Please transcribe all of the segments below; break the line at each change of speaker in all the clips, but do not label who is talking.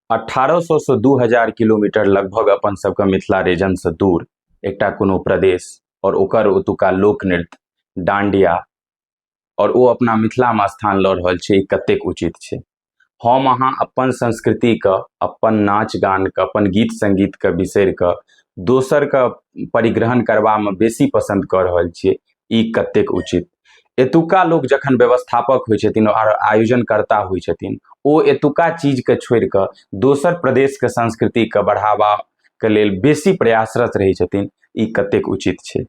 1800 से 2000 kilometre लगभग अपन सबके मिथिला रीजन से दूर एकटा कोनो प्रदेश और ओकर ओतुका लोक नृत्य डांडिया और ओ अपना मिथिला में स्थान लऽ रहल छै, ई कतेक उचित छै? हम अहाँ अपन संस्कृति के, अपन नाच गान के, अपन गीत संगीत के बिसरि कऽ दोसर के परिग्रहण करबा में बेसी पसंद कऽ रहल छियै, ई कतेक उचित? एतुका लोक जखन व्यवस्थापक होइ छथिन आओर आयोजनकर्ता होइ छथिन, ओ एतुका चीजके छोड़ि कऽ दोसर प्रदेशके संस्कृतिके बढ़ावाके लेल बेसी प्रयासरत रहै छथिन, ई कतेक उचित छै?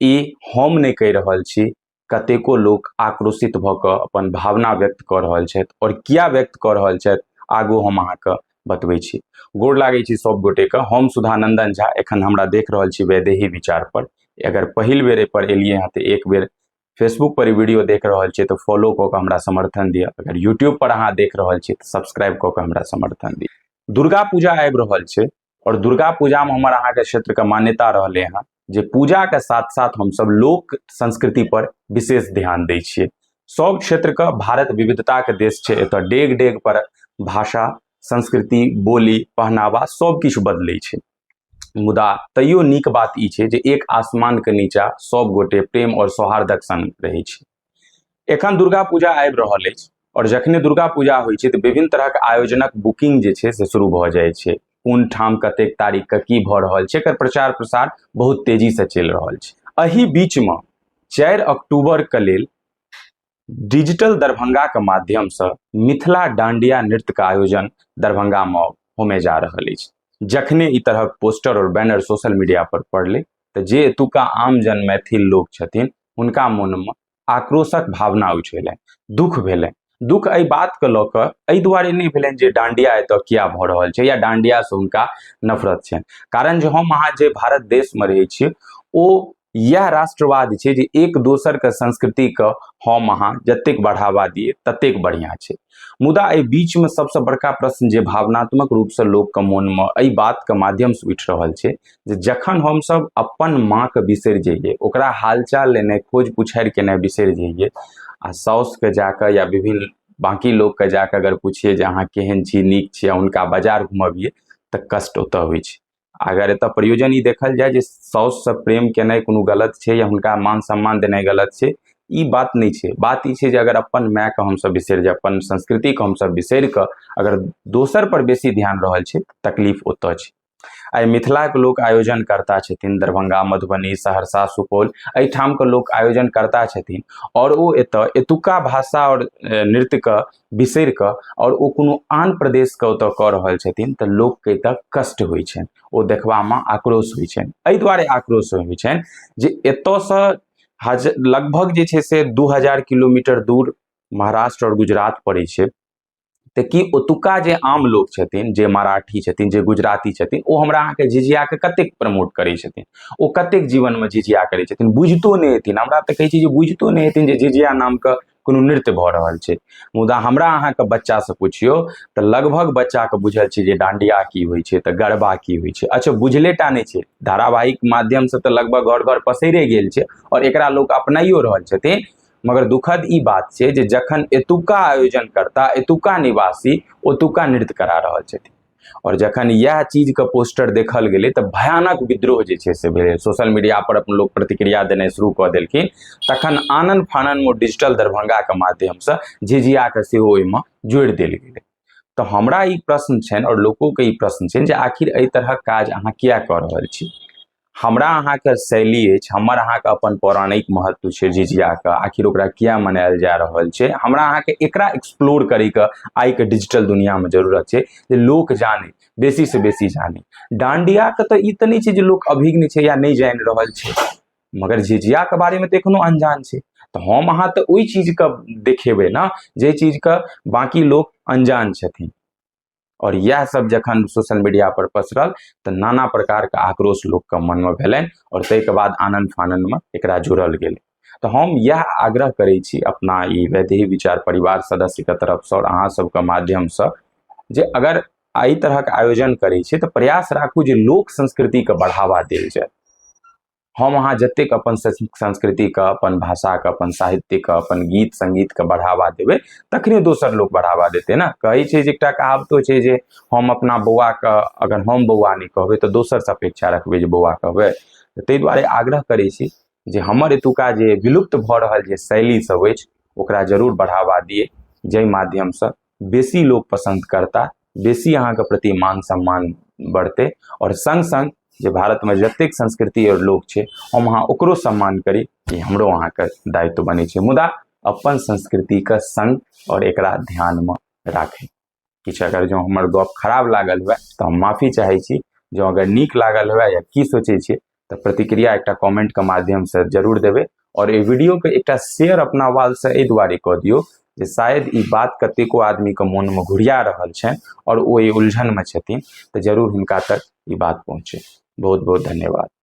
ई हम नहि कहि रहल छी, कतेको लोक आक्रोशित भऽ कऽ अपन भावना व्यक्त कऽ रहल छथि। आओर किया व्यक्त कऽ रहल छथि, आगू हम अहाँके बतबै छी। गोर लागै छी सब गोटेके। हम सुधानंदन झा, एखन हमरा देख रहल छी वैदेही विचार पर। अगर पहिल बेर एहि पर एलियै हँ तऽ एक बेर फेसबुक पर ई वीडियो देख रहल छियै तऽ फॉलो कऽ कऽ हमरा समर्थन दिअ। अगर यूट्यूब पर अहाँ देख रहल छियै तऽ सब्सक्राइब कऽ कऽ हमरा समर्थन दिअ। दुर्गा पूजा आबि रहल छै और दुर्गा पूजामे हमर अहाँके क्षेत्रके मान्यता रहलै हँ जे पूजाके साथ साथ हमसब लोक संस्कृति पर विशेष ध्यान दै छियै। सब क्षेत्रके भारत विविधताके देश छै, एतऽ डेग डेग पर भाषा, संस्कृति, बोली, पहनावा सब किछु बदलै छै। मुदा तैयो नीक बात ई छै जे एक आसमान के नीचा सब गोटे प्रेम और सौहार्दक संग रहै छै। एखन दुर्गा पूजा आबि रहल अछि और जखने दुर्गा पूजा होइ छै तऽ विभिन्न तरहक आयोजनक बुकिंग जे छै से शुरू भऽ जाइ छै। कोन ठाम कतेक तारीख के की भऽ रहल छै, एकर प्रचार प्रसार बहुत तेजी से चलि रहल छै। एहि बीच मे 4 अक्टूबर के लेल डिजिटल दरभंगा के माध्यम से मिथिला डांडिया नृत्य के आयोजन दरभंगा में होमे जा रहल अछि। जखने ई तरहक पोस्टर और बैनर सोशल मीडिया पर पड़लै तऽ जे एतुका आम जन मैथिल लोक छथिन हुनका मोन में आक्रोशक भावना उठि गेलनि, दुख भेलनि। दुख एहि बात के लऽ कऽ एहि दुआरे नहि भेलनि जे डांडिया एतऽ किया भऽ रहल छै या डांडिया से हुनका नफरत छनि, कारण जे हम अहाँ जे भारत देश में रहै छियै ओ इएह राष्ट्रवाद छै जे एक दोसर के संस्कृति के हम अहाँ जतेक बढ़ावा दिए ततेक बढ़िया छै। मुदा एहि बीच में सबसे बड़का प्रश्न जे भावनात्मक रूप से लोक के मोन में एहि बात के माध्यम से उठि रहल छै जे जखन हमसब अपन माँ के बिसरि जइए, ओकरा हालचाल लेनाइ, खोज पुछारि केनाइ बिसरि जइए आ साउस के जाकऽ या विभिन्न बाकी लोक के जाकऽ अगर पुछिए जे अहाँ केहन छी, नीक छी, आ हुनका बाजार घुमबियै तऽ कष्ट ओतऽ होइ छै। अगर एतऽ प्रयोजन ई देखल जाय जे साउस से प्रेम केनाइ कोनो गलत छै या हुनका मान सम्मान देनाइ गलत छै, ई बात नहि छै। बात ई छै जे अगर अपन मायके हमसब बिसरि जाय, अपन संस्कृतिके हमसब बिसरि कऽ अगर दोसर पर बेसी ध्यान रहल छै, तकलीफ ओतऽ छै। आइ मिथिलाके लोक आयोजनकर्ता छथिन, दरभंगा, मधुबनी, सहरसा, सुपौल एहिठामके लोक आयोजनकर्ता छथिन और ओ एतऽ एतुका भाषा और नृत्यके बिसरि कऽ और ओ कोनो आन प्रदेशके ओतऽ कऽ रहल छथिन तऽ लोकके एतऽ कष्ट होइ छनि, ओ देखबामे आक्रोश होइ छनि। एहि दुआरे आक्रोश होइ छनि जे एतऽसँ लगभग जे छै से 2000 किलोमीटर दूर महाराष्ट्र और गुजरात पड़ै छै, तऽ की ओतुका जे आम लोक छथिन, जे मराठी छथिन, जे गुजराती छथिन, ओ हमरा अहाँके झिझियाके कतेक प्रमोट करै छथिन, ओ कतेक जीवनमे झिझिया करै छथिन, बुझितो नहि हेथिन। हमरा तऽ कहै छी जे बुझितो नहि हेथिन जे झिझिया नामके कोनो नृत्य भऽ रहल छै। मुदा हमरा अहाँके बच्चासँ पुछियौ तऽ लगभग बच्चाके बुझल छै जे डांडिया की होइ छै, तऽ गरबा की होइ छै। अच्छा, बुझले टा नहि छै, धारावाहिक माध्यमसँ तऽ लगभग घर घर पसैरे गेल छै आओर एकरा लोक अपनाइयो रहल छथिन। मगर दुखद ई बात छै जे जखन एतुका आयोजनकर्ता, एतुका निवासी ओतुका नृत्य करा रहल छथिन और जखन इएह चीजके पोस्टर देखल गेलै तऽ भयानक विद्रोह जे छै से भेलै। सोशल मीडिया पर अपन लोक प्रतिक्रिया देनाइ शुरू कऽ देलखिन। तखन आनन फानन मे डिजिटल दरभंगाके माध्यमसँ झिझियाके सेहो ओहिमे जोड़ि देल गेलै। तऽ हमरा ई प्रश्न छनि और लोकोके ई प्रश्न छनि जे आखिर एहि तरहक काज अहाँ किया कऽ रहल छी? हमरा अहाँके शैली अछि, हमर अहाँके अपन पौराणिक महत्व छै झिझियाके, आखिर ओकरा किया मनायल जा रहल छै? हमरा अहाँके एकरा एक्सप्लोर करैके आइके डिजिटल दुनियामे जरूरत छै जे लोक जानै, बेसी से बेसी जानै। डांडियाके तऽ ई तऽ नहि छै जे लोक अभिज्ञ छै या नहि जानि रहल छै, मगर झिझियाके बारेमे तऽ एखनो अनजान छै। तऽ हम अहाँ तऽ ओहि चीजके देखेबै ने जे चीजके बाकी लोक अनजान छथिन। और इएह सब जखन सोशल मीडिया पर पसरल तऽ नाना प्रकार के आक्रोश लोक के मन में भेलनि और ताहिके बाद आनन फानन में एकरा जोड़ल गेल। तऽ हम इएह आग्रह करै छी अपना ई वैदेही विचार परिवार सदस्य के तरफ से और अहाँ सबके माध्यम से जे अगर एहि तरहक आयोजन करै छी तऽ प्रयास राखू जे लोक संस्कृति के बढ़ावा देल जाय। हम अहाँ जतेक अपन संस्कृतिके, अपन भाषाके, अपन साहित्यके, अपन गीत सङ्गीतके बढ़ावा देबै, तखने दोसर लोक बढ़ावा देतै ने। कहै छै जे एकटा कहावतो छै जे हम अपना बौआके अगर हम बौआ नहि कहबै तऽ दोसरसँ अपेक्षा रखबै जे बौआ कहबै। ताहि दुआरे आग्रह करै छी जे हमर एतुका जे विलुप्त भऽ रहल जे शैली सब अछि, ओकरा जरूर बढ़ावा दियै, जाहि माध्यमसँ बेसी लोक पसन्द करता, बेसी अहाँके प्रति मान सम्मान बढ़तै। आओर सङ्ग सङ्ग जे भारतमे जतेक संस्कृति आओर लोक छै, हम अहाँ ओकरो सम्मान करी, ई हमरो अहाँके दायित्व बनै छै। मुदा अपन संस्कृतिके सङ्ग आओर एकरा ध्यानमे राखै। किछु अगर जँ हमर गप खराब लागल हुए तऽ हम माफी चाहै छी। जँ अगर नीक लागल हुए या की सोचै छियै तऽ प्रतिक्रिया एकटा कमेंटके माध्यमसँ जरूर देबै। आओर एहि वीडियोके एकटा शेयर अपना वालसँ एहि दुआरे कऽ दियौ जे शायद ई बात कतेको आदमीके मोनमे घुरिया रहल छनि आओर ओ एहि उलझनमे छथिन, तऽ जरूर हुनका तक ई बात पहुँचे। बहुत बहुत धन्यवाद।